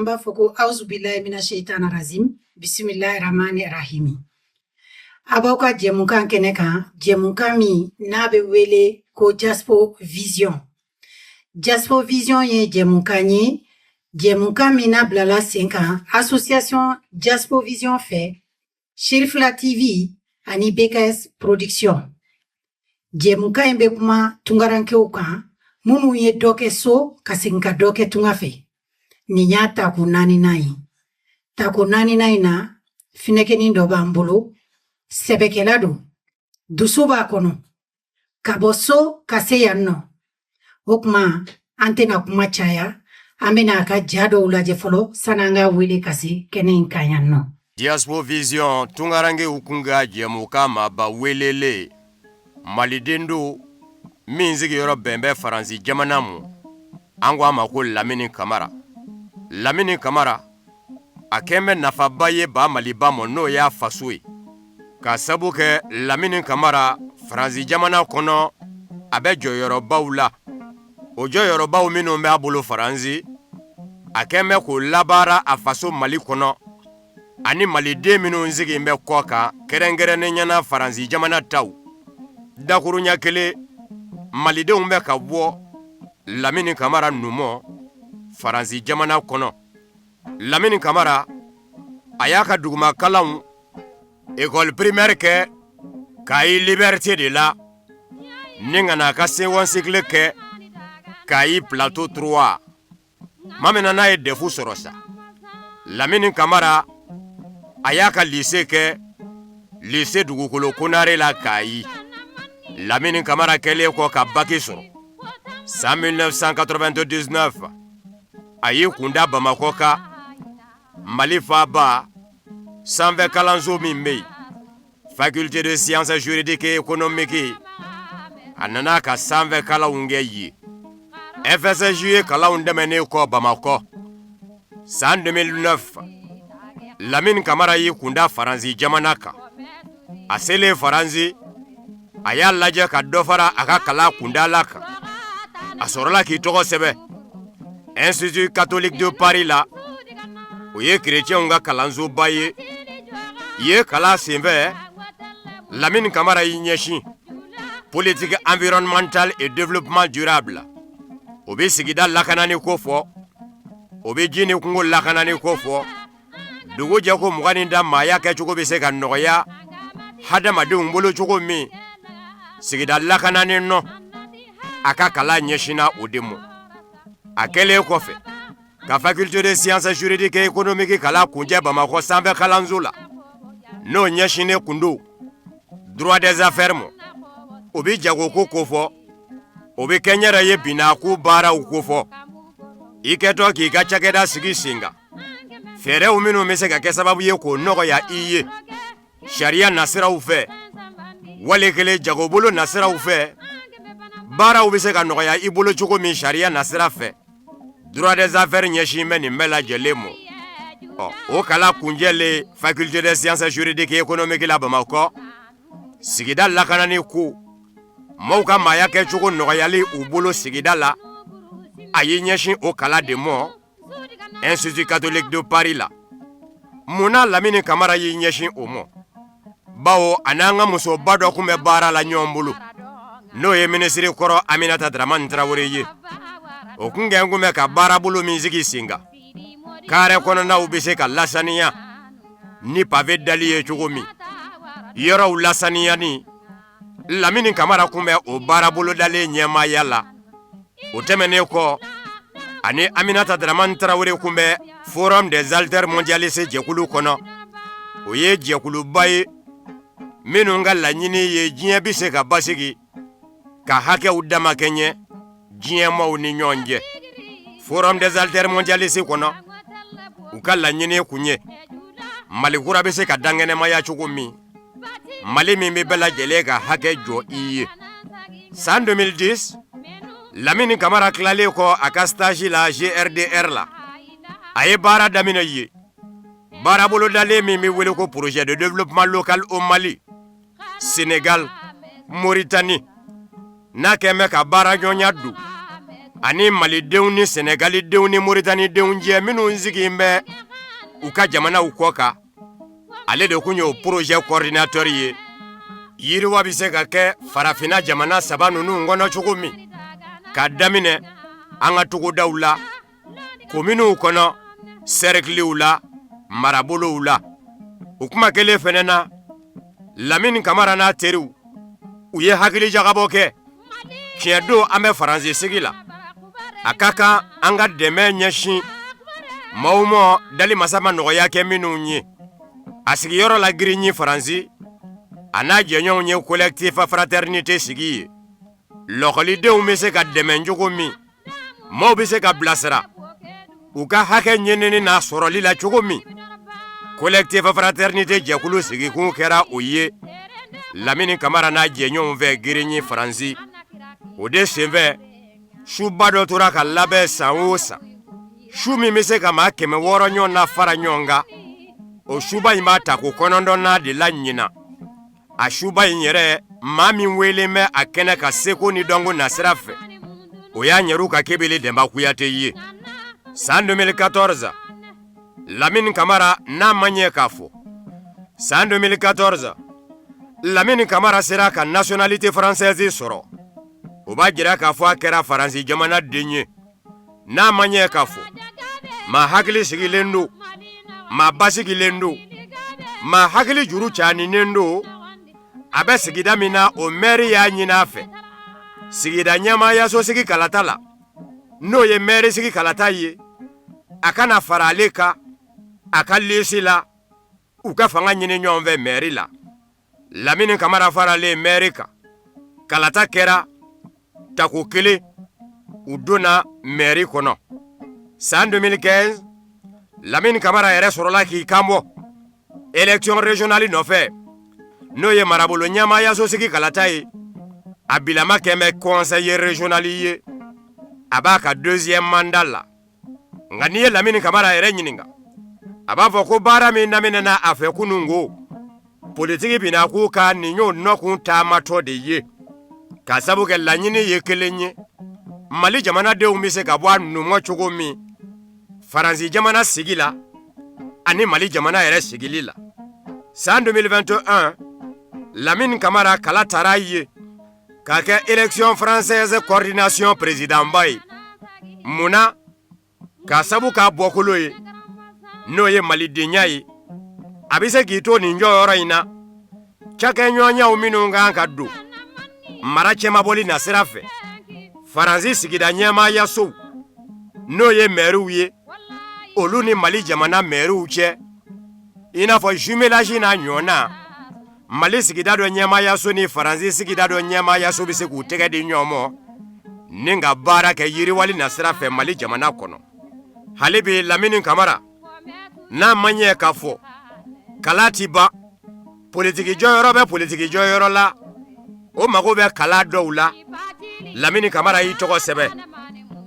b'a fɔ ko auzubilahi mina sheitana razim, bisimilahi rahmani rahimi. A b'aw ka jɛmukan kɛnɛ kan, jɛmukan min n'a bɛ wele ko Diaspo Vision. Diaspo Vision ye jɛmukan ye, jɛmukan min n'a bilala sen kan association Diaspo Vision fɛ, Cherifla TV ani BKS Production. Jɛmukan in bɛ kuma tungarankew kan minnu ye dɔ kɛ so ka segin ka dɔ kɛ tunga fɛ. Nin y'a tako naaninan ye. Tako naaninan in na, finɛkɛnin dɔ b'an bolo, sɛbɛkɛla don, dusu b'a kɔnɔ ka bɔ so ka se yan nɔ. O kuma an tɛna kuma caya, an bɛna a ka ja dɔw lajɛ fɔlɔ sani an ka wele ka se kɛnɛ in kan yan nɔ. Diaspo Vision, tungarankew kun ka jɛmukan maaba welelen, maliden don min sigiyɔrɔ bɛn bɛ Faransi jamana ma, an ko a ma ko Lamini Kamara. Lamini Kamara a kɛn bɛ nafaba ye ba Maliba ma, n'o y'a faso ye, ka sabu kɛ Lamini Kamara Faransi jamana kɔnɔ a bɛ jɔyɔrɔbaw la. O jɔyɔrɔbaw minnu b'a bolo Faransi, a kɛn bɛ k'o labaara a faso Mali kɔnɔ ani maliden minnu sigilen bɛ kɔ kan, kɛrɛnkɛrɛnnenya na Faransi jamana taw. Dakurunya kelen, malidenw bɛ ka bɔ Lamini Kamara numɔ Faransi jamana kɔnɔ. Lamini Kamara a y'a ka dugumakalanw école primaire kɛ Kayi Liberté de la, ni ka n'a ka second cycle kɛ Kayi Plateau 3. Ma min na n'a ye DEF sɔrɔ sa, Lamini Kamara a y'a ka lycée kɛ lycée Dugukolo Konare la Kayi. Lamini Kamara kɛlen kɔ ka bac sɔrɔ san 1999, a y'i kunda Bamakɔ kan, Mali faaba sanfɛ kalanso min bɛ yen, faculté de sciences juridiques et économiques. A nana ka sanfɛ kalanw kɛ yen. FSJE kalanw tɛmɛnen kɔ Bamakɔ san 2009, Lamini Kamara y'i kunda Faransi jamana kan. A selen Faransi, a y'a lajɛ ka dɔ fara a ka kalan kundala kan. A sɔrɔla k'i tɔgɔ sɛbɛn Institut catholique de Paris la, o ye kerecɛnw ka kalansoba ye. Ye kalan senfɛ, Lamini Kamara y'i ɲɛsin politique environnementale et développement durable. O bɛ sigida lakanani ko fɔ, o bɛ ji ni kungo lakanani ko fɔ, dugu jɛ ko 20 ni da maaya kɛcogo bɛ se ka nɔgɔya hadamadenw bolo cogo min sigida lakanani nɔ. A ka kalan ɲɛsinna o de ma. A kɛlen kɔfɛ ka faculté de sciences juridiques et économiques kalan kuncɛ Bamakɔ sanfɛ kalanso la, n'o ɲɛsinnen kun don droit des affaires ma, o bɛ jagoko kofɔ, o bɛ kɛnyɛrɛye binako baaraw kofɔ, i kɛtɔ k'i ka cakɛda sigi sen kan, fɛɛrɛw minnu bɛ se ka kɛ sababu ye k'o nɔgɔya i ye sariya nasiraw fɛ, wale kelen jagobolo nasiraw fɛ, baaraw bɛ se ka nɔgɔya i bolo cogo min sariya nasira fɛ. Droit des affaires ɲɛsin bɛ nin bɛɛ lajɛlen ma. Ɔ, o kalan kuncɛlen faculté des sciences juridiques et économiques la Bamakɔ, sigida lakanani ko, maaw ka maaya kɛcogo nɔgɔyali u bolo sigida la, a y'i ɲɛsin o kalan de ma Institut catholique de Paris la. Mun na Lamini Kamara y'i ɲɛsin o ma? Bawo a n'an ka musoba dɔ tun bɛ baara la ɲɔgɔn bolo, n'o ye minisiri kɔrɔ Aminata Dramani Tarawele ye. O kun kɛ kun bɛ ka baarabolo min sigi sen kan, carré kɔnɔnaw bɛ se ka lasaniya ni pavé dali ye cogo min, yɔrɔw lasaniyani, Lamini Kamara kun bɛ o baarabolodalen ɲɛmaaya la. O tɛmɛnen kɔ, ani Aminata Dramani Tarawele kun bɛ Forum des altermondialistes jɛkulu kɔnɔ. O ye jɛkuluba ye minnu ka laɲini ye diɲɛ bɛ se ka basigi, ka hakɛw damakɛɲɛ diɲɛmaw ni ɲɔgɔn cɛ. Forum des altermondialistes kɔnɔ, u ka laɲini kun ye Mali kura bɛ se ka dankɛnɛmaya cogo min, Mali min bɛ bɛɛ lajɛlen ka hakɛ jɔ i ye. San 2010, Lamini Kamara tilalen kɔ a ka stage la GRDR la, a ye baara daminɛ ye, baarabolodalen min bɛ wele ko projet de développement local au Mali, Sénégal, Mauritanie, n'a kɛn bɛ ka baaraɲɔgɔnya don Ani malidenw ni sɛnɛgalidenw ni moritanidenw cɛ minnu sigilen bɛ u ka jamanaw kɔ kan, ale de kun y'o projet coordinateur ye. Yiriwa bɛ se ka kɛ farafinna jamana saba ninnu kɔnɔ cogo min, k'a daminɛ an ka togodaw la, kominiw kɔnɔ, sɛrikiliw la, marabolow la. O kuma kelen fɛnɛ na, Lamini Kamara n'a teriw, u ye hakilijagabɔ kɛ. Tiɲɛ don, an bɛ Faransi sigi la, a ka kan an ka dɛmɛ ɲɛsin maaw ma dali masa ma nɔgɔya kɛ minnu ye. A sigiyɔrɔ la Grigny Faransi, a n'a jɛɲɔgɔnw ye collectif fraternité sigi ye. Lɔkɔlidenw bɛ se ka dɛmɛ cogo min, maaw bɛ se ka bilasira u ka hakɛ ɲinini n'a sɔrɔli la cogo min, collectif fraternité jɛkulu sigikun kɛra o ye Lamini Kamara n'a jɛɲɔgɔnw fɛ Grigny Faransi. O de senfɛ, suba dɔ tora ka labɛn san o san, su min bɛ se ka maa 600 ɲɔgɔn na fara ɲɔgɔn kan. O suba in b'a tako 9nan de la ɲinan. A suba in yɛrɛ, maa min welen bɛ a kɛnɛ kan seko ni dɔnko nasira fɛ, o y'a yɛrɛw ka Kebele Dɛnba Kuyate ye. San 2014, Lamini Kamara n'a ma ɲɛ k'a fɔ, san 2014, Lamini Kamara sera ka nationalité française sɔrɔ. O b'a jira k'a fɔ a kɛra Faransi jamana den ye. N'a ma ɲɛ k'a fɔ maa hakili sigilen don, maa basigilen don, maa hakili juru caninen don, a bɛ sigida min na, o mɛri y'a ɲini a fɛ sigida ɲɛmaayasosigi kalata la, n'o ye mɛri sigi kalata ye, a kana fara ale kan a ka lisi la, u ka fanga ɲini ɲɔgɔn fɛ mɛri la. Lamini Kamara faralen mɛri kan, kalata kɛra tako kelen, u donna mɛri kɔnɔ. San 2015, Lamini Kamara yɛrɛ sɔrɔla k'i kanbɔ élection régionale nɔfɛ, n'o ye marabolo ɲɛmaayasosigi kalata ye. A bilama kɛn bɛ conseiller régional ye, a b'a ka deuxième mandat la. Nka n'i ye Lamini Kamara yɛrɛ ɲininka, a b'a fɔ ko baara min daminɛna a fɛ kunun ko politiki bina k'u ka nin y'o nɔkun taamatɔ de ye, k'a sabu kɛ laɲini ye kelen ye, Mali jamanadenw bɛ se ka bɔ a numɔ cogo min Faransi jamana sigi la ani Mali jamana yɛrɛ sigili la. San 2021, Lamini Kamara kala tara ye k'a kɛ élection française coordination présidentba ye. Mun na? K'a sabu k'a bɔkolo ye, n'o ye malidenya ye. A bɛ se k'i to nin jɔyɔrɔ in na, cakɛɲɔgɔnyaw minnu kan ka don mara cɛmabɔli nasira fɛ Faransi sigida ɲɛmaayasow, n'o ye mɛriw ye, olu ni Mali jamana mɛriw cɛ, i n'a fɔ jumelage n'a ɲɔgɔnna, Mali sigida dɔ ɲɛmaayaso ni Faransi sigida dɔ ɲɛmaayaso bɛ se k'u tɛgɛ di ɲɔgɔn ma ni ka baara kɛ yiriwali nasira fɛ Mali jamana kɔnɔ. Hali bi Lamini Kamara n'a ma ɲɛ k'a fɔ kala ti ban, politiki jɔyɔrɔ bɛ politiki jɔyɔrɔ la, o mago bɛ kala dɔw la. Lamini Kamara y'i tɔgɔ sɛbɛn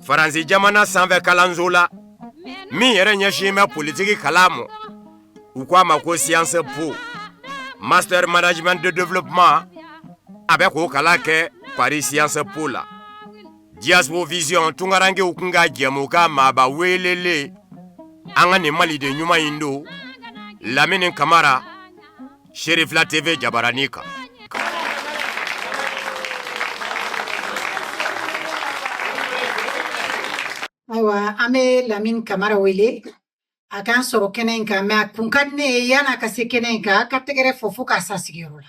Faransi jamana sanfɛ kalanso la min yɛrɛ ɲɛsin bɛ politiki kalan ma, u ko a ma ko Sciences Po, master management de développement. A bɛ k'o kalan kɛ Paris Sciences Po la. Diaspo Vision, tunkarankew kun ka jɛmukan maaba welelen, an ka nin maliden ɲuman in don, Lamini Kamara, Serifila TV jabarani kan. Ayiwa, an bɛ Lamini Kamara wele a k'an sɔrɔ kɛnɛ in kan, mais a kun ka di ne ye, yan'a ka se kɛnɛ in kan, a ka tɛgɛrɛ fɔ fo k'a s'a sigiyɔrɔ la.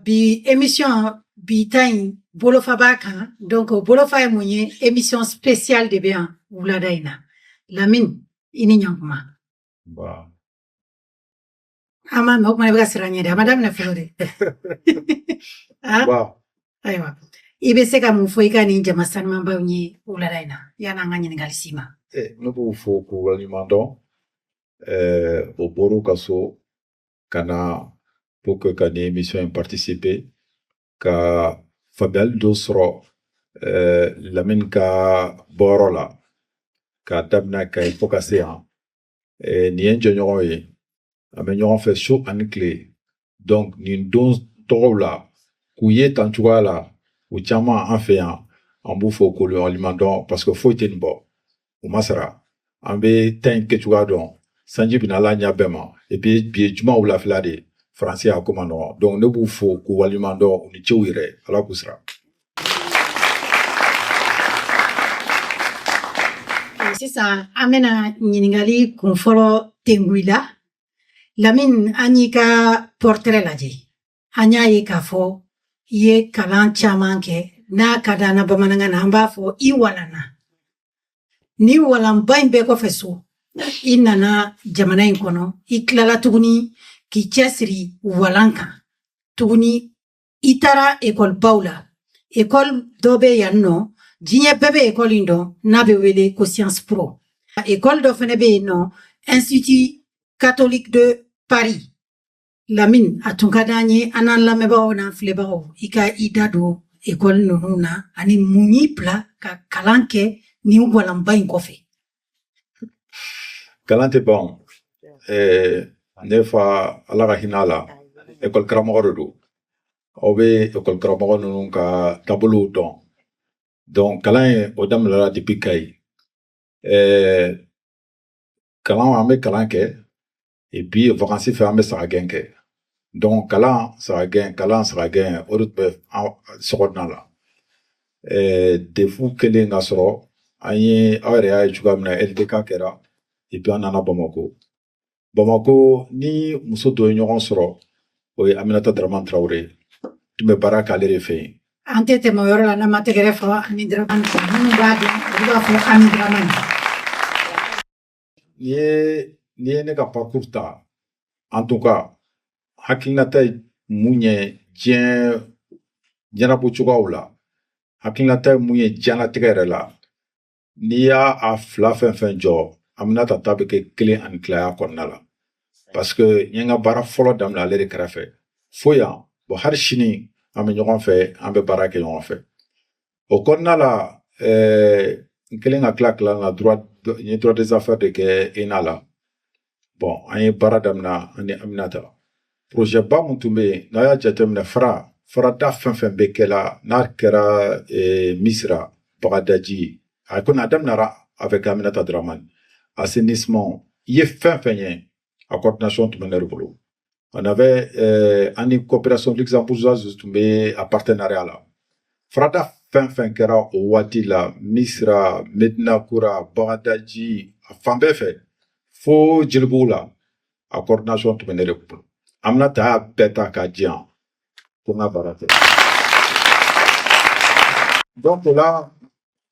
Bi émission bi ta in bolofa b'a kan, donc o bolofa ye mun ye? Émission spéciale de bɛ yan wulada in na. Lamini, i ni ɲankuma. Ba. An b'a mɛn o kuma, i bɛ ka siran ɲɛ dɛ, a ma daminɛ fɔlɔ dɛ. Ah, Ba. Ayiwa, i bɛ se ka mun fɔ i ka nin jama sanumanbaw ye wulada in na, yan'an ka ɲininkali s'i ma? Ne b'u fo k'u waleɲuman dɔn. O bɔr'u ka so ka na pour que ka nin émission in participer ka Faamuyali dɔ sɔrɔ Lamini ka bɔyɔrɔ la k'a daminɛ Kayi fo ka se yan. Nin ye n jɛɲɔgɔn ye, an bɛ ɲɔgɔn fɛ su ani tile. Donc nin don tɔgɔw la k'u ye tan cogoya la, u caman an fɛ yan, an b'u fo k'u waleɲuman dɔn parce que foyi tɛ nin bɔ, u ma sara. An bɛ ta in kɛcogoya dɔn, sanji bɛna Ala ɲɛ bɛɛ ma. Et puis bi ye juma wulafɛla de ye, Faransi a ko ma nɔgɔn. Donc ne b'u fo k'u waleɲuman dɔn, u ni ce u yɛrɛ, Ala k'u sara. Sisan an bɛna ɲininkali kun fɔlɔ tengu i la. Lamini, an y'i ka portrait lajɛ, an y'a ye k'a fɔ i ye kalan caman kɛ. N'a ka d'an na bamanankan na, an b'a fɔ i walanna. Ni walanba in bɛɛ kɔfɛ so, i nana jamana in kɔnɔ, i tilala tuguni k'i cɛsiri walan kan tuguni, i taara ekɔlibaw la. Ekɔli dɔ bɛ yan nɔ, diɲɛ bɛɛ bɛ ekɔli in dɔn, n'a bɛ wele ko Sciences Po. Ekɔli dɔ fɛnɛ bɛ yen nɔ, Institut catholique de Paris. Lamini, a tun ka d'an ye, an n'an lamɛnbagaw n'an filɛbagaw, i ka i da don ekɔli ninnu na ani mun y'i bila ka kalan kɛ nin walanba in kɔfɛ. Kalan tɛ ban. Ne fa, Ala ka hinɛ a la, ekɔli karamɔgɔ de don. Aw bɛ ekɔli karamɔgɔ ninnu ka taabolow dɔn. Donc kalan in o daminɛra depuis Kayi. Kalan, an bɛ kalan kɛ, et puis vacances fɛ an bɛ saga gɛn kɛ. Donc kalan, saga gɛn, kalan, saga gɛn, o de tun bɛ an sokɔnɔna la. DEF kɛlen ka sɔrɔ, an ye, aw yɛrɛ y'a ye cogoya min na, LDK kɛra, et puis an nana Bamako. Bamako ni muso dɔ ye ɲɔgɔn sɔrɔ, o ye Aminata Dramane Traoré ye. Tun bɛ baara k'ale de fɛ yen. An tɛ tɛmɛ o yɔrɔ la n'an ma tɛgɛrɛ fɔ Ami Dramane. Minnu b'a dɔn, olu b'a fɔ Ami Dramane. N'i ye ne ka parcours ta, en tout cas hakilinata ye mun ye diɲɛ ɲɛnabɔ cogoyaw la, hakilinata ye mun ye diɲɛlatigɛ yɛrɛ la, n'i y'a a fila fɛn fɛn jɔ, Aminata ta bɛ kɛ kelen ani tilaya kɔnɔna la. Parce que n ye n ka baara fɔlɔ daminɛ ale de kɛrɛfɛ fo yan. Bon, hali sini an bɛ ɲɔgɔn fɛ, an bɛ baara kɛ ɲɔgɔn fɛ. O kɔnɔna la, n kɛlen ka tila kalan na, droit, n ye droit des affaires de kɛ ENA la. Bon, an ye baara daminɛ an ni Aminata. Projet ba mun tun bɛ yen, n'a y'a jateminɛ, farada fɛn fɛn bɛ kɛla, n'a kɛra Misira, Bagadaji, a kɔni a daminɛra avec Aminata Dramane. Assainissement, i ye fɛn fɛn ye, a coordination tun bɛ ne de bolo. On avait an ni coopération luxembourgeoise tun bɛ a partenariat la. Farada fɛn fɛn kɛra o waati la, Misira, Medina Kura, Bagadaji, a fan bɛɛ fɛ fo Jelibugu la, a coordination tun bɛ ne de bolo. Aminata y'a bɛɛ ta k'a di yan ko n ka baara kɛ. Donc o la,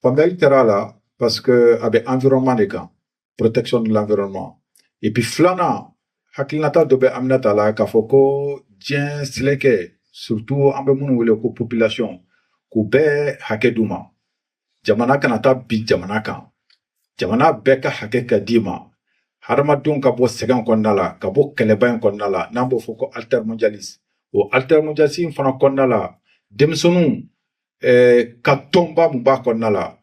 faamuyali kɛra a la parce que a bɛ environnement de kan, protection de l'environnement. Et puis filanan, hakilinata dɔ bɛ Aminata la k'a fɔ ko diɲɛ seleke, surtout an bɛ minnu wele ko population, k'u bɛɛ hakɛ d'u ma. Jamana kana taa bin jamana kan, jamana bɛɛ ka hakɛ ka d'i ma, hadamadenw ka bɔ sɛgɛn kɔnɔna la, ka bɔ kɛlɛba in kɔnɔna la, n'an b'o fɔ ko altermondialisme. O altermondialisme fana kɔnɔna la, denmisɛnninw ka tɔnba mun b'a kɔnɔna la,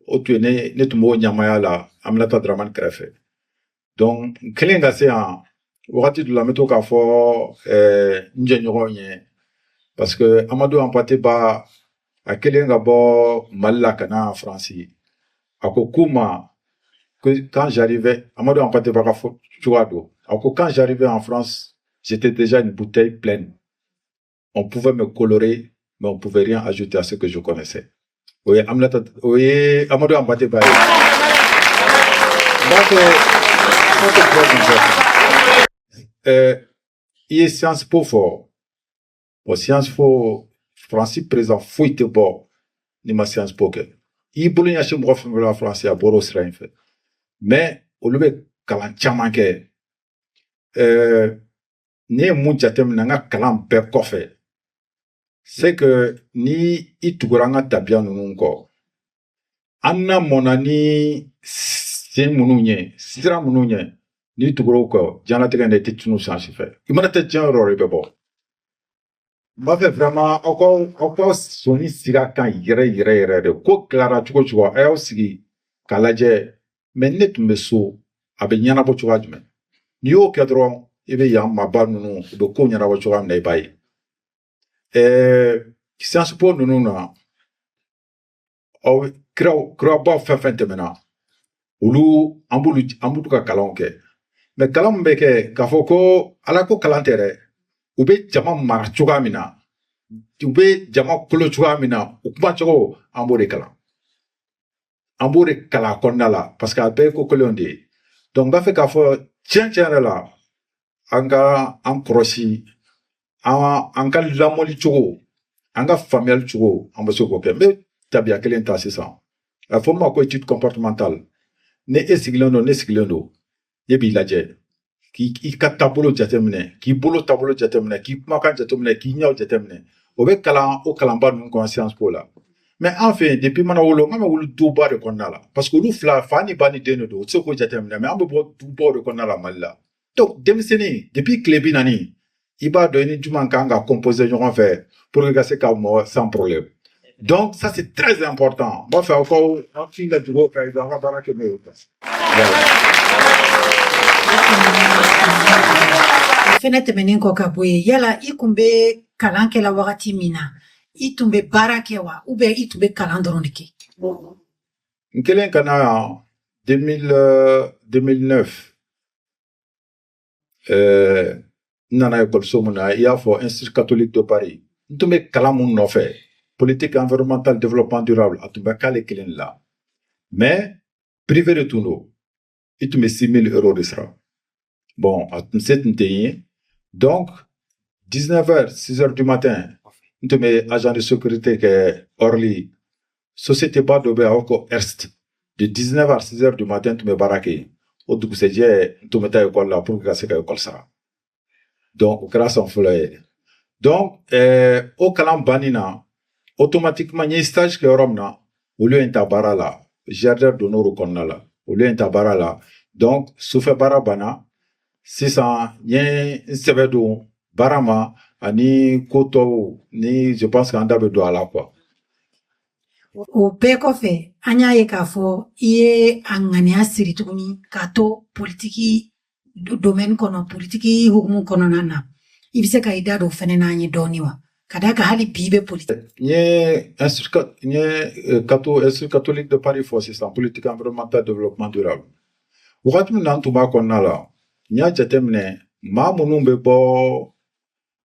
o tun ye ne tun b'o ɲamaya la Aminata Dramane kɛrɛfɛ. Donc n kɛlen ka se yan, wagati dɔ la n bɛ to k'a fɔ n jɛɲɔgɔnw ye, parce que Amadou Hampâté Bâ, a kɛlen ka bɔ Mali la ka na Faransi, a ko k'u ma que quand j'arrivais, Amadou Hampâté Bâ ka fɔ cogoya don, a ko: "Quand j'arrivais en France, j'étais déjà une bouteille pleine. On pouvait me colorer, mais on pouvait rien ajouter à ce que je connaissais." O ye Aminata, o ye Amadou Hampâté Bâ ye. N b'a kɛ, ça c'est très important. I ye Sciences Po fɔ. Bon, Sciences Po, Faransi président foyi tɛ bɔ n'i ma Sciences Po kɛ. I y'i bolo ɲɛsin mɔgɔ fɛn fɛn la Faransi, a bɔra o sira in fɛ. Mais olu bɛ kalan caman kɛ. Ne ye mun jateminɛ n ka kalan bɛɛ kɔfɛ, c'est que ni i tugura an ka tabiya ninnu kɔ, an na mɔnna ni sen minnu ye, sira minnu ye, n'i tugura o kɔ, diɲɛlatigɛ in na i tɛ tunu san si fɛ. I mana taa diɲɛ yɔrɔ o yɔrɔ, i bɛ bɔ. N b'a fɛ vraiment aw ka sɔnni sira kan yɛrɛ yɛrɛ yɛrɛ de. Ko tilara cogo cogo, a y'aw sigi k'a lajɛ. Mais ne tun bɛ so, a bɛ ɲɛnabɔ cogoya jumɛn? N'i y'o kɛ dɔrɔn, i bɛ yan maaba ninnu, u bɛ ko ɲɛnabɔ cogoya min na, i b'a ye. Sciences Po ninnu na, aw kiraw kirabaw fɛn fɛn tɛmɛna, olu an b'olu ka kalanw kɛ. Mais kalan min bɛ kɛ k'a fɔ ko ala ko kalan tɛ dɛ, u bɛ jama mara cogoya min na, u bɛ jama kolo cogoya min na, u kuma cogo, an b'o de kalan, an b'o de kalan a kɔnɔna la, parce que a bɛɛ ye ko kelenw de ye. Donc n b'a fɛ k'a fɔ tiɲɛ tiɲɛ yɛrɛ la, an ka an kɔlɔsi an ka lamɔli cogo, an ka faamuyali cogo, an bɛ se k'o kɛ. N bɛ tabiya kelen ta sisan, a fɔ min ma ko étude comportementale. Ni e sigilen don, ne sigilen don, ne b'i lajɛ k'i ka taabolo jateminɛ, k'i bolo taabolo jateminɛ, k'i kumakan jateminɛ, k'i ɲɛw jateminɛ. O bɛ kalan o kalanba ninnu kɔnɔ Sciences Po la. Mais an fɛ yen, depuis mana wolo, an bɛ wolo duba de kɔnɔna la, parce que olu fila, fa ni ba ni den de don, u tɛ se k'o jateminɛ. Mais an bɛ bɔ dubaw de kɔnɔna la Mali la. Donc denmisɛnnin, depuis tile 40, i b'a dɔn i ni jumɛn kan ka composer ɲɔgɔn fɛ pour que ka se ka mɔ sans problème. Donc ça, c'est très important. N b'a fɛ aw ka aw fin ka jugu fɛ, aw ka baara kɛ n'o ye. Voilà. O fɛnɛ tɛmɛnen kɔ ka bɔ yen, yala i kun bɛ kalan kɛla wagati min na, i tun bɛ baara kɛ wa, ou bien i tun bɛ kalan dɔrɔn de kɛ? N kelen ka na yan 2000, 2009, n nana ekɔliso mun na, i y'a fɔ, Institut catholique de Paris. N tun bɛ kalan mun nɔfɛ, politique environnementale, développement durable, a tun bɛ k'ale kelen de la. Mais privé de tun don, i tun bɛ 6000 euros de sara. Bon, a tun se tun tɛ n ye. Donc 19 heures, 6 heures du matin, n tun bɛ agent de sécurité kɛ Orly. Société ba dɔ bɛ yen, a b'a fɔ ko Erst. De 19 à 6 heures du matin, n tun bɛ baara kɛ yen. O dugusɛjɛ, n tun bɛ taa ekɔli la pour que ka se ka ekɔli sara. Donc o kɛra san fɔlɔ ye. Donc o kalan banni na, automatiquement, n ye stage kɛ yɔrɔ min na, olu ye n ta baara la. Jardin d'honneur kɔnɔna la, olu ye n ta baara la. Donc sufɛ baara banna sisan, n ye n sɛbɛ don baara ma ani ko tɔw ni, je pense que an da bɛ don a la, quoi. O bɛɛ kɔfɛ, an y'a ye k'a fɔ i ye a ŋaniya siri tuguni k'a to politiki domaine kɔnɔ, politiki hukumu kɔnɔna na. I bɛ se ka i da don o fɛnɛ n'an ye dɔɔni wa? Ka d'a kan hali bi i bɛ politiki. N ye Institut catholique de Paris fɔ sisan, politique environnementale, développement durable. Wagati min na n tun b'a kɔnɔna la, n y'a jateminɛ, maa minnu bɛ bɔ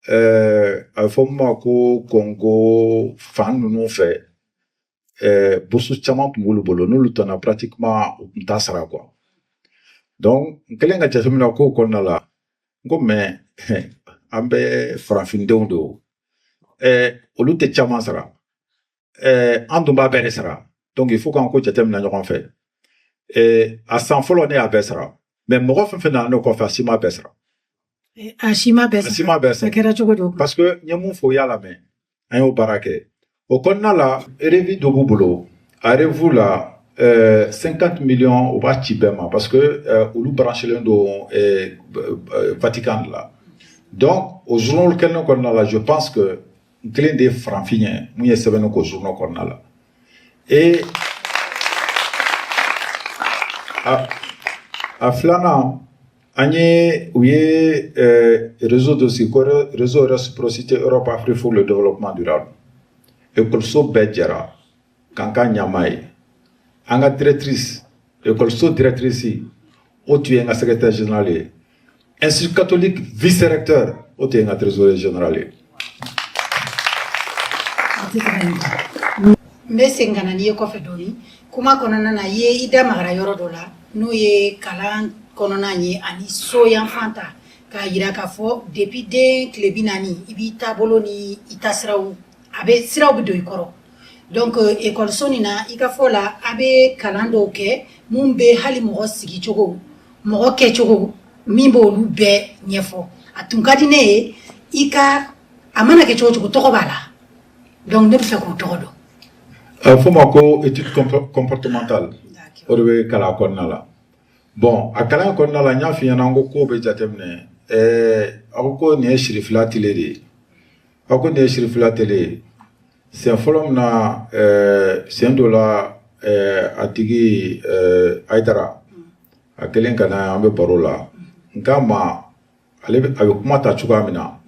a bɛ fɔ min ma ko Congo fan ninnu fɛ, bourse caman tun b'olu bolo, n'olu tɔnna, pratiquement u tun t'a sara, quoi. Donc n kɛlen ka jateminɛ kow kɔnɔna la, n ko mais an bɛ farafindenw de o, olu tɛ caman sara, an dun b'a bɛɛ de sara. Donc il faut k'an ko jateminɛ ɲɔgɔn fɛ. A san fɔlɔ, ne y'a bɛɛ sara, mais mɔgɔ fɛn fɛn nana ne kɔfɛ, a si m'a bɛɛ sara. A si ma bɛɛ A si m'a bɛɛ sara. A sara. kɛra cogo di o? Parce que n ye mun fɔ, o y'a lamɛn, an y'o baara kɛ. O kɔnɔna la, revue dɔ b'u bolo. A revue la, 50 millions, u b'a ci bɛɛ ma, parce que olu branchelen don Vatican de la. Donc o journal kelen kɔnɔna la, je pense que n kelen de ye farafin ye mun ye sɛbɛnni k'o journal kɔnɔna la. Et a filanan, an ye u ye réseau dɔ sigi ko réseau réciprocité Europe Afrique pour le développement durable. Ekɔliso bɛɛ jɛra k'an ka ɲama ye. An ka directrice, ekɔliso directrice, o tun ye n ka secrétaire général ye. Institut catholique vice recteur, o tun ye n ka trésorier général ye. A tɛ tɛmɛ nin kan. N bɛ segin ka na n'i ye kɔfɛ dɔɔni kuma kɔnɔna na. I ye i da magara yɔrɔ dɔ la, n'o ye kalan kɔnɔna ye ani so yanfan ta, k'a yira k'a fɔ depuis den tile 40, i b'i taabolo ni i ta siraw, a bɛ siraw bɛ don i kɔrɔ. Donc ekɔliso nin na, i ka fɔ la, a bɛ kalan dɔw kɛ mun bɛ hali mɔgɔ sigicogo, mɔgɔ kɛcogo min b'olu bɛɛ ɲɛfɔ. A tun ka di ne ye i ka, a mana kɛ cogo o cogo, tɔgɔ b'a la. Donc ne bɛ fɛ k'o tɔgɔ dɔn. A bɛ fɔ o ma ko étude comportementale. O de bɛ kalan kɔnɔna la. Bon, a kalan kɔnɔna la, n y'a f'i ɲɛna, n ko kow bɛ jateminɛ. Aw ko nin ye sirifila tile de ye. Aw ko nin ye Sirifila tele ye. Sen fɔlɔ min na, sen dɔ la, a tigi Ayidara a kelen ka na, an bɛ baro la, n k'a ma, ale a bɛ kuma ta cogoya min na,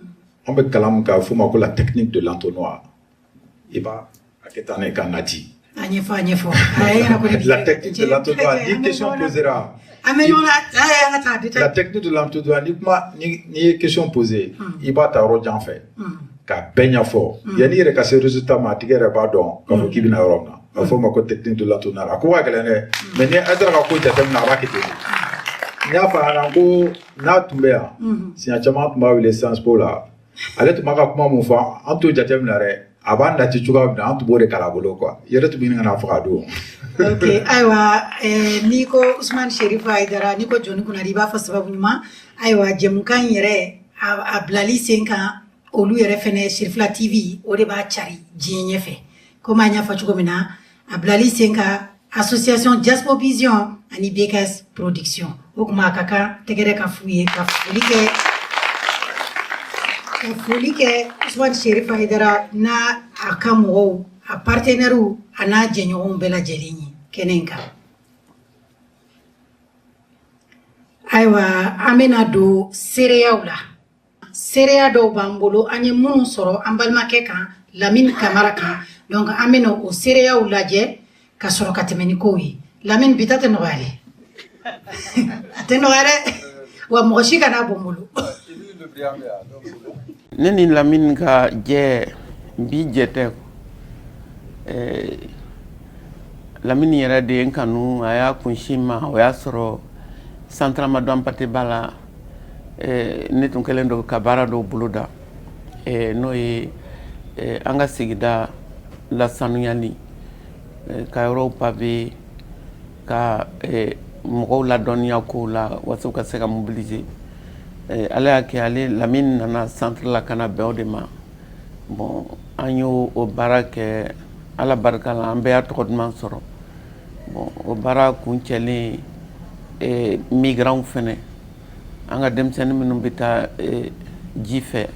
an bɛ kalan min kɛ, a bɛ f'o ma ko la technique de l'entonnoir. I b'a a kɛ tan ne ka nati. A ɲɛfɔ, a ɲɛfɔ, a ye ɲɛna ko ne. La technique de l'entonnoir, ni question posera. An bɛ ɲɔgɔn na, an ka taa détail. La technique de l'entonnoir, ni kuma ni ye question posée, i b'a ta yɔrɔ jan fɛ k'a bɛɛ ɲɛfɔ yanni i yɛrɛ ka se résultat ma. A tigi yɛrɛ b'a dɔn k'a fɔ k'i bɛna yɔrɔ min na. A bɛ f'o ma ko technique de l'entonnoir. A ko ka gɛlɛn dɛ, mais ni Ayidara ka ko jateminɛ, a b'a kɛ ten de. N y'a fɔ a ɲɛna ko n'a tun bɛ yan, siɲɛ caman an tun b'a wele Sciences Po la. Ale tun b'a ka kuma mun fɔ, an t'o jateminɛ dɛ. A b'a nati cogoya min na, an tun b'o de kalan a bolo quoi. I yɛrɛ tun bɛ ɲini ka n'a faga a don. Ok, ayiwa, n'i ko Usumani Sherifu Hayidara, n'i ko Jɔnni Kunnadi, i b'a fɔ sababu ɲuman. Ayiwa, jɛmukan in yɛrɛ a bilali sen kan, olu yɛrɛ fɛnɛ, Sirifila TV, o de b'a cari diɲɛ ɲɛfɛ. Komi an y'a fɔ cogo min na, a bilali sen kan, association Diaspo Vision ani BKS Production. O kuma, a ka kan tɛgɛrɛ ka f'u ye, ka foli kɛ Usumani Sherifu Hayidara n'a a ka mɔgɔw, a partenaires, a n'a jɛɲɔgɔnw bɛɛ lajɛlen ye kɛnɛ in kan. Ayiwa, an bɛna don seereyaw la. Seereya dɔw b'an bolo, an ye minnu sɔrɔ an balimakɛ kan, Lamini Kamara kan. Donc an bɛna o seereyaw lajɛ ka sɔrɔ ka tɛmɛ ni kow ye. Lamini, bi ta tɛ nɔgɔya dɛ, a tɛ nɔgɔya dɛ, wa mɔgɔ si kana bɔ n bolo. Ne ni Lamini ka jɛ, bi jɛ tɛ. Lamini yɛrɛ de ye n kanu, a y'a kunsin ma. O y'a sɔrɔ Centre Amadou Hampâté Bâ la, ne tun kɛlen don ka baara dɔw boloda, n'o ye an ka sigida lasanuyali, ka yɔrɔw pavé, ka mɔgɔw ladɔnniya kow la walasa u ka se ka mobiliser. Ala y'a kɛ, ale Lamini nana centre la ka na bɛn o de ma. Bon, an y'o o baara kɛ. Ala barika la, an bɛɛ y'a tɔgɔ duman sɔrɔ. Bon, o baara kuncɛlen, migrants fɛnɛ, an ka denmisɛnnin minnu bɛ taa ji fɛ,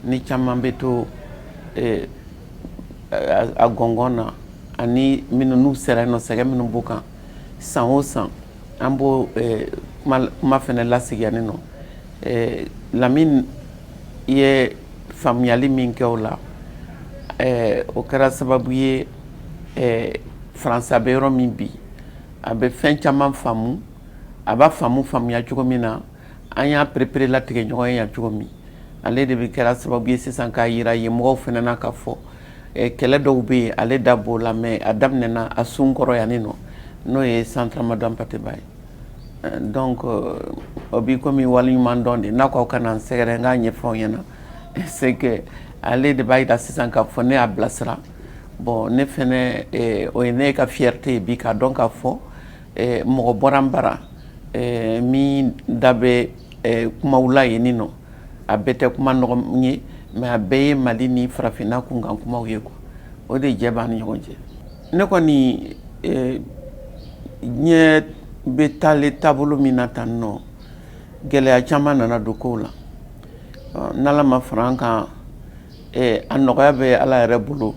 ni caman bɛ to a gɔngɔn na, ani minnu n'u sera yen nɔ, sɛgɛn minnu b'u kan san o san, an b'o kuma fɛnɛ lasigi yan nɔ. Lamini ye faamuyali min kɛ o la, o kɛra sababu ye, Faransi a bɛ yɔrɔ min bi, a bɛ fɛn caman faamu. A b'a faamu faamuya cogo min na, an y'a perepere latigɛ ɲɔgɔn ye yan cogo min, ale de bɛ kɛra sababu ye sisan k'a yira yen mɔgɔw fana na k'a fɔ kɛlɛ dɔw bɛ yen, ale da b'o la. Mais a daminɛna a sun kɔrɔ yan nɔ, n'o ye Centre Amadou Hampâté Bâ ye. Donc o b'i komi waleɲuman dɔn de n'a ko aw kana n sɛgɛrɛ, n k'a ɲɛfɔ aw ɲɛna. C'est que ale de b'a yira sisan k'a fɔ ne y'a bilasira. Bon, ne fɛnɛ, o ye ne ka fierté ye bi, k'a dɔn k'a fɔ mɔgɔ bɔra n bara min da bɛ kumaw la yen nɔ. A bɛɛ tɛ kuma nɔgɔ ye, mais a bɛɛ ye Mali ni farafinna kunkan kumaw ye quoi. O de jɛ b'an ni ɲɔgɔn cɛ. Ne kɔni, diɲɛ bɛ taale taabolo min na tan nɔ, gɛlɛya caman nana don kow la. N'Ala ma fara an kan, a nɔgɔya bɛ Ala yɛrɛ bolo,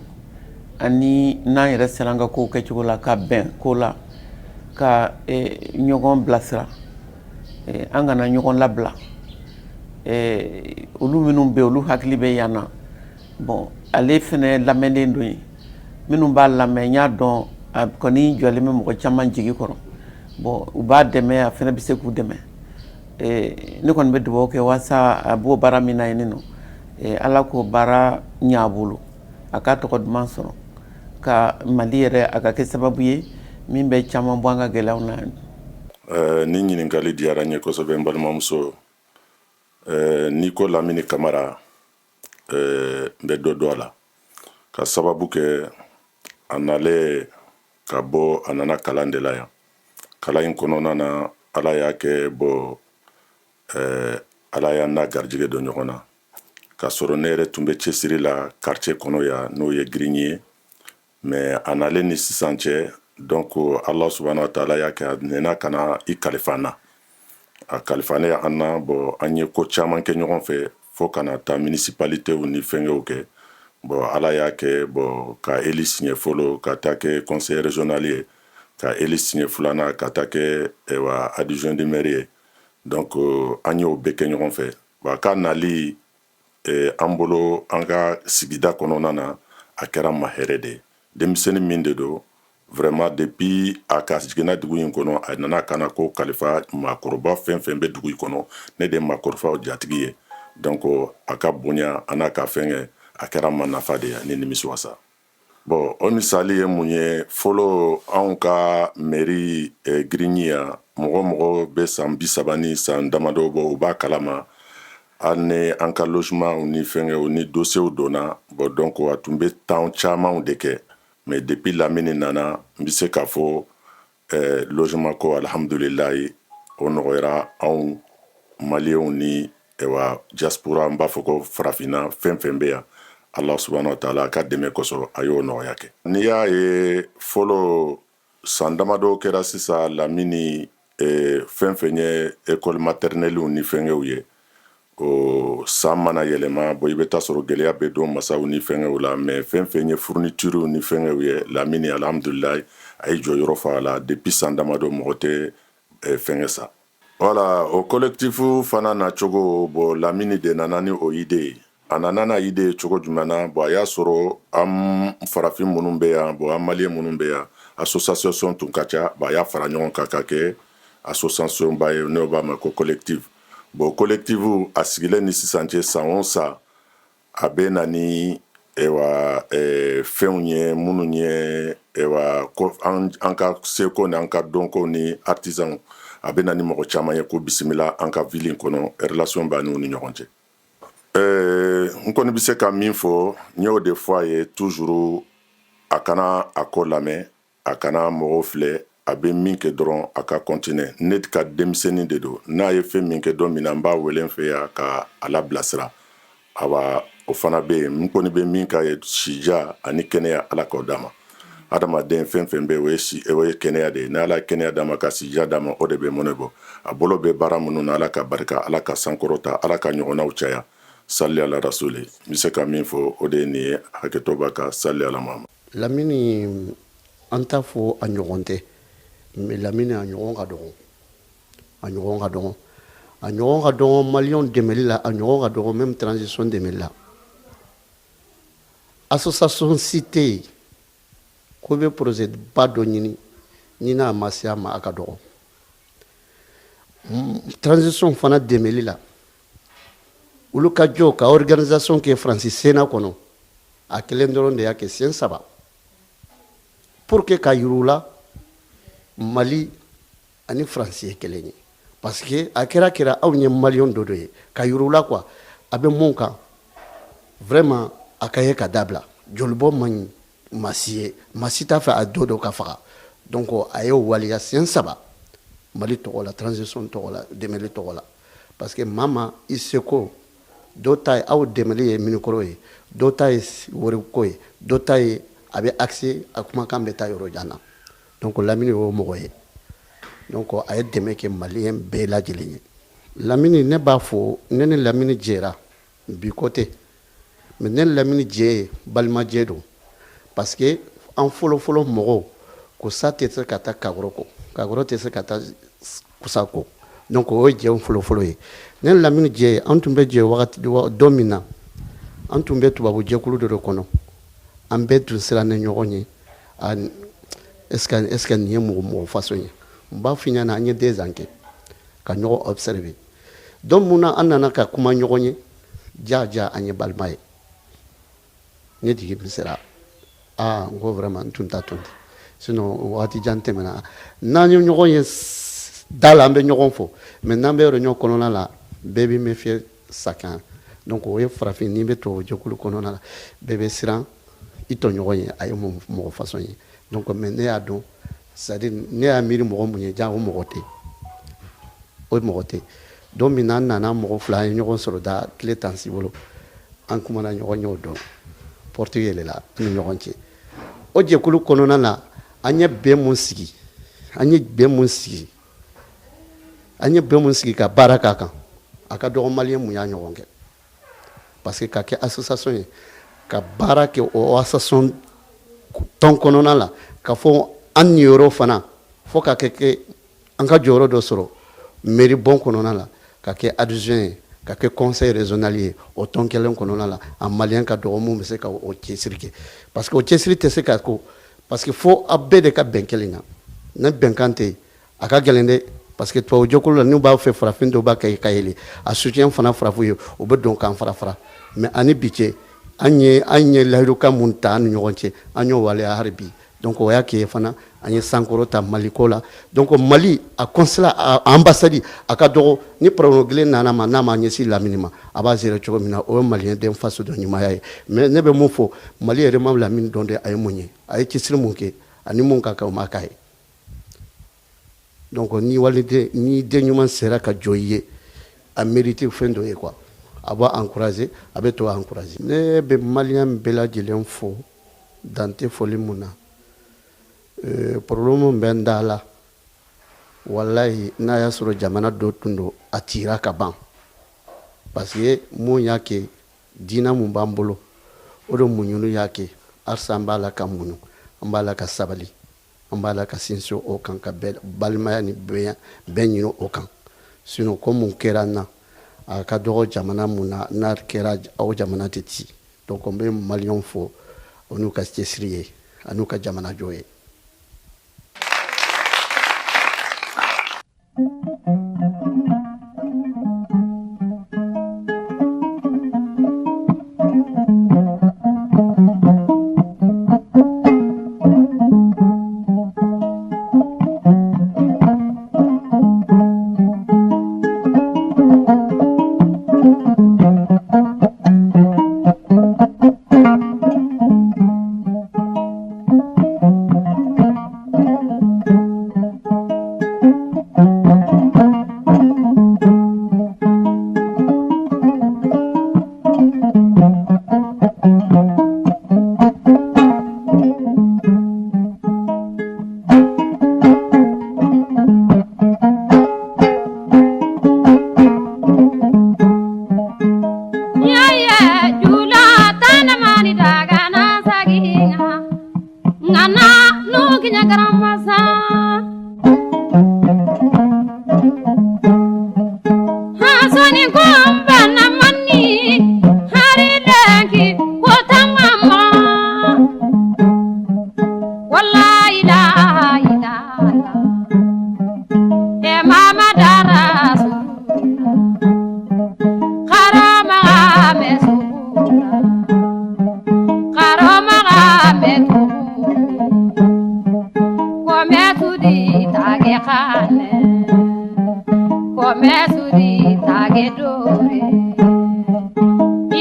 ani n'an yɛrɛ sera an ka kow kɛcogo la, ka bɛn ko la, ka ɲɔgɔn bilasira, an kana ɲɔgɔn labila. Olu minnu bɛ, olu hakili bɛ yan na. Bon, ale fɛnɛ lamɛnnen don yen. Minnu b'a lamɛn, n y'a dɔn a kɔni jɔlen bɛ mɔgɔ caman jigi kɔrɔ. Bon, u b'a dɛmɛ, a fɛnɛ bɛ se k'u dɛmɛ. Ne kɔni bɛ dugawu kɛ walasa a b'o baara min na yen nɔ, Ala k'o baara ɲɛ a bolo, a k'a tɔgɔ duman sɔrɔ, ka Mali yɛrɛ, a ka kɛ sababu ye min bɛ caman bɔ an ka gɛlɛyaw na yan. Ni ɲininkali diyara n ye kosɛbɛ, n balimamuso. N'i ko Lamini Kamara, n bɛ dɔ dɔn a la, ka sababu kɛ a nalen ka bɔ, a nana kalan de la yan. Kalan in kɔnɔna na, Ala y'a kɛ, bɔ, Ala y'an n'a garijɛgɛ don ɲɔgɔn na, k'a sɔrɔ ne yɛrɛ tun bɛ cɛsiri la quartier kɔnɔ yan, n'o ye Grigny ye. Mais a nalen ni sisan cɛ, donc Ala subahana wa taala y'a kɛ, a nana ka na i kalifa n na. A kalifa ne an na. Bɔn, an ye ko caman kɛ ɲɔgɔn fɛ fo ka na taa municipalitéw ni fɛnkɛw kɛ. Bon, Ala y'a kɛ, bon, ka élu siɲɛ fɔlɔ ka taa kɛ conseiller régional ye, ka élu siɲɛ filanan ka taa kɛ ewa adjoint du maire ye. Donc an y'o bɛɛ kɛ ɲɔgɔn fɛ. Bon, a ka nali an bolo an ka sigida kɔnɔna na, a kɛra ma hɛrɛ de ye. Denmisɛnnin min de don, vraiment, depuis a ka jiginna dugu in kɔnɔ, a nana ka na ko kalifa maakɔrɔba fɛn fɛn bɛ dugu in kɔnɔ, ne de ye maakɔrɔbaw jatigi ye. Donc a ka bonya a n'a ka fɛnkɛ, a kɛra ma nafa de ye ani nimisiwasa. Bon, o misali ye mun ye? Fɔlɔ, anw ka mairie Grigny yan, mɔgɔ mɔgɔ bɛ san 30 ni san damadɔ bɔ, u b'a kalama, hali ni an ka logement ni fɛnkɛw ni dossierw donna. Bon, donc a tun bɛ temps camanw de kɛ. Mais depuis Lamini nana, n bɛ se k'a fɔ logement ko, alhamdulilayi, o nɔgɔyara anw maliyɛnw ni ewa diaspora, n b'a fɔ ko farafinna fɛn fɛn bɛ yan. Allah subhanahu wa taala ka dɛmɛ kosɔn, a y'o nɔgɔya kɛ. N'i y'a ye fɔlɔ, san damadɔ kɛra sisan, Lamini fɛn fɛn ye école maternelle ni fɛnkɛw ye, o san mana yɛlɛma, bon, i bɛ taa sɔrɔ gɛlɛya bɛ don masaw ni fɛnkɛw la. Mais fɛn fɛn ye fourniture ni fɛnkɛw ye, Lamini, alhamdulilayi, a ye jɔyɔrɔ fa a la. Depuis san damadɔ, mɔgɔ tɛ fɛnkɛ sa. Voilà, o collectif fana nacogo, bon, Lamini de nana ni o idée ye. A nana n'a idée ye cogo jumɛn na? Bon, a y'a sɔrɔ an farafin minnu bɛ yan, bon, an maliyɛn minnu bɛ yan, association tun ka ca. Bon, a y'a fara ɲɔgɔn kan ka kɛ association ba ye, n'o b'a ma ko collectif. Bon, collectif a sigilen ni sisan cɛ, san o san a bɛ na ni ewa fɛnw ye minnu ye ewa an ka seko ni an ka dɔnko ni artisan. A bɛ na ni mɔgɔ caman ye ko bisimila an ka ville in kɔnɔ, relation b'a n'u ni ɲɔgɔn cɛ. N kɔni bɛ se ka min fɔ, n y'o de fɔ a ye toujours: a kana a ko lamɛn, a kana mɔgɔw filɛ, a bɛ min kɛ dɔrɔn, a ka continuer. Ne ka denmisɛnnin de don. N'a ye fɛn min kɛ don min na, n b'a wele n fɛ yan ka a labilasira. Awa, o fana bɛ yen. N kɔni bɛ min k'a ye, sija ani kɛnɛya, Ala k'o d'a ma. Adamaden fɛn fɛn bɛ yen, o ye si, o ye kɛnɛya de ye. Ni Ala ye kɛnɛya d'a ma ka sija d'a ma, o de bɛ mɔnɛ bɔ a bolo bɛ baara minnu na. Ala ka barika, Ala ka sankɔrɔta, Ala ka ɲɔgɔnnaw caya. Sali ala rasuli. N bɛ se ka min fɔ, o de ye nin ye. Hakɛto b'a ka sali ala ma. Lamini, an t'a fɔ a ɲɔgɔn tɛ, mais Lamini a ɲɔgɔn ka dɔgɔ, a ɲɔgɔn ka dɔgɔ, a ɲɔgɔn ka dɔgɔ maliyɛnw dɛmɛli la, a ɲɔgɔn ka dɔgɔ même transition dɛmɛli la. Association si tɛ yen ko bɛ projet ba dɔ ɲini ni n'a ma se a ma, a ka dɔgɔ. Transition fana dɛmɛli la, olu ka jɔ ka organisation kɛ Faransi Sénat kɔnɔ, a kelen dɔrɔn de y'a kɛ siɲɛ saba pour que ka yir'u la Mali ani Faransi ye kelen ye, parce que a kɛra anw ye maliyɛn dɔ de ye, ka yir'u la quoi. A bɛ mun kan vraiment, a ka ye ka dabila. Jolibɔ man ɲi maa si ye, maa si t'a fɛ a dɔ dɔ ka faga. Donc a y'o waleya siɲɛ saba Mali tɔgɔ la, transition tɔgɔ la, dɛmɛli tɔgɔ la, parce que maa ma i seko, dɔw ta ye aw dɛmɛli ye minikɔrɔ ye, dɔw ta ye wariko ye, dɔw ta ye a bɛ accès, a kumakan bɛ taa yɔrɔ jan na. Donc Lamini y'o mɔgɔ ye. Donc a ye dɛmɛ kɛ maliyɛn bɛɛ lajɛlen ye. Lamini, ne b'a fɔ, ne ni Lamini jɛra bi ko tɛ, mais ne ni Lamini jɛ ye balimajɛ don, parce que an fɔlɔfɔlɔ mɔgɔw ko sa tɛ se ka taa kakɔrɔ kɔ, kakɔrɔ tɛ se ka taa kusa kɔ. Donc o ye jɛn fɔlɔfɔlɔ ye. Ne ni Lamini jɛ, an tun bɛ jɛ wagati don min na, an tun bɛ tubabu jɛkulu dɔ de kɔnɔ, an bɛɛ tun siran ni ɲɔgɔn ye. Est ce que nin ye mɔgɔ mɔgɔ façon ye? N b'a f'i ɲɛna, an ye 2 ans kɛ ka ɲɔgɔn observer. Don mun na an nana ka kuma ɲɔgɔn ye, ja ja, an ye balima ye. Ne jigi min sera, aa, n ko vraiment, n tun t'a tun tɛ, sinon wagati jan tɛmɛna. N'an ye ɲɔgɔn ye da la, an bɛ ɲɔgɔn fɔ, mais n'an bɛ réunion kɔnɔna la, bɛɛ b'i méfier chacun. Donc o ye farafin, n'i bɛ tubabu jɛkulu kɔnɔna la, bɛɛ bɛ siran i tɔɲɔgɔn ye, a ye mɔgɔ façon ye. Donc mais ne y'a dɔn, c'est à dire ne y'a miiri mɔgɔ mun ye, ja, o mɔgɔ tɛ, o mɔgɔ tɛ. Don min na an nana mɔgɔ fila, an ye ɲɔgɔn sɔrɔ da tile tan si bolo, an kumana ɲɔgɔn ye, o dɔn porte yɛlɛla an ni ɲɔgɔn cɛ. O jɛkulu kɔnɔna na, an ye bɛn mun sigi, an ye bɛn mun sigi, an ye bɛn mun sigi ka baara k'a kan, a ka dɔgɔ maliyɛn mun y'a ɲɔgɔn kɛ, parce que ka kɛ association ye. Ka baara kɛ o association tɔn kɔnɔna la, ka fɔ an niyɔrɔ fana, fo ka kɛ an ka jɔyɔrɔ dɔ sɔrɔ mairie bon kɔnɔna la, ka kɛ adjoint ye, ka kɛ conseil régional ye o tɔn kelen kɔnɔna la. A malien ka dɔgɔ mun bɛ se ka o cɛsiri kɛ, parce que o cɛsiri tɛ se ka ko, parce que fo a bɛɛ de ka bɛn kelen kan. Ni bɛnkan tɛ yen, a ka gɛlɛn dɛ, parce que tubabu jɛkulu la, n'u b'a fɛ farafin dɔw b'a kɛ ka yɛlɛ a soutien fana, farafin ye o bɛ don k'an fara fara. Mais ani bi cɛ, an ye layidukan mun ta an ni ɲɔgɔn cɛ, an y'o waleya hali bi. Donc o y'a kɛ fana an ye sankɔrɔ ta Mali ko la. Donc Mali a consulat, a ambassade, a ka dɔgɔ ni problème kelen nana ma, n'a ma ɲɛsin lamini ma, a b'a gérer cogo min na, o ye malien den faso dɔ ɲumanya ye. Mais ne bɛ mun fɔ, Mali yɛrɛ ma Lamini dɔn dɛ. A ye mun ye, a ye cɛsiri mun kɛ, ani mun ka kan, o ma k'a ye. Donc ni waliden ni den ɲuman sera ka jɔ i ye, a mérite fɛn dɔ ye quoi, a b'a encourager, a bɛ to encourager. Ne bɛ malien bɛɛ lajɛlen fo, dan tɛ foli mun na. Problème bɛ n da la, walahi, n'a y'a sɔrɔ jamana dɔ tun don, a cira ka ban, parce que mun y'a kɛ, diinɛ mun b'an bolo, o de muɲunu y'a kɛ. Halisa an b'a la ka muɲu, an b'a la ka sabali, an b'a la ka sinsin o kan, ka bɛɛ balimaya ni bɛn bɛɛ ɲini o kan. Sinon ko mun kɛra an na, a ka dɔgɔ jamana mun na, n'a kɛra aw jamana tɛ ci. Donc n bɛ malienw fo, o n'u ka cɛsiri ye, a n'u ka jamana jɔ ye.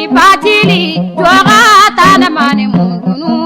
Ibatili joga tanamani mundunu.